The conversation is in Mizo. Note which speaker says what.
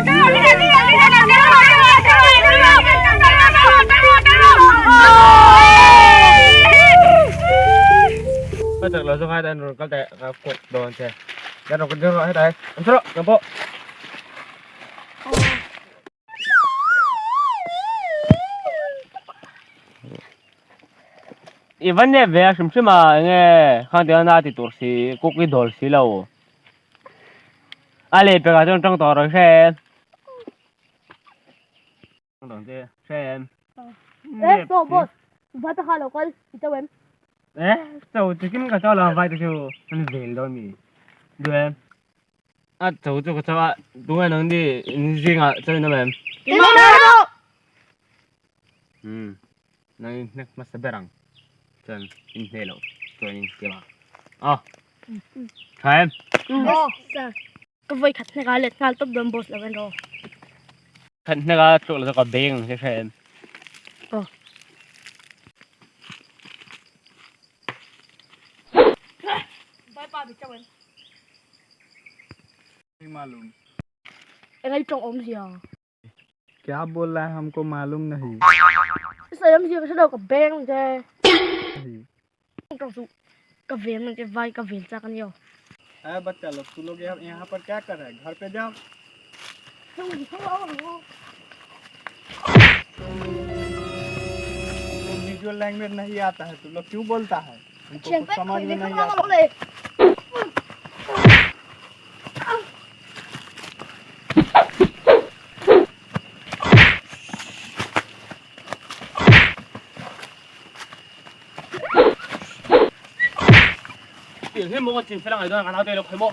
Speaker 1: Ka chak lo zawk a hetah rawn kal teh ka kawk dawn che. Kan rawn kal deuh rawh hetah an saw rawh kan pawh. I va nep ve a hrim hrim a enge khang tiang na ti tur si kuk i dawl si lo. A leh pekah chuan tang tawh rawh hre em. Tang che hre em.
Speaker 2: Eh so boss vai te kha lo kal i chau em.
Speaker 1: Eh chau chikin ka chau lo vai te chu an vel dawn mi. Duh em. A chau chu ka chau a tunge nang ni in zingah chau in awm em. Umm nang in hnek hmasa ber ang chuan in hne loh chuan in ti ang aw tha em.
Speaker 2: Aw sir ka vawi khat hnek a let nghal tawp dawn boss lo en rawh.
Speaker 1: Khat hnek a tluk lo chu ka beng ang che hre em.
Speaker 2: Aw. Bye pa bi chau em.
Speaker 3: मालूम
Speaker 2: Engai tawng awmzia.
Speaker 3: क्या बोल रहा है हमको मालूम नहीं
Speaker 2: Sawi awmzia ka hre lo ka beng ang che. Tawng chu ka ven ang che vai ka vel chak a nia.
Speaker 3: ए बच्चा लोग तू लोग यहाँ यहाँ पर क्या कर रहा है घर पे जाओ विजुअल लैंग्वेज नहीं आता है तू लोग क्यों बोलता है हमको कुछ समझ में नहीं आता
Speaker 1: Tiang hi maw ka chin fel a ngaih dawn a ka nau te lo khawi maw.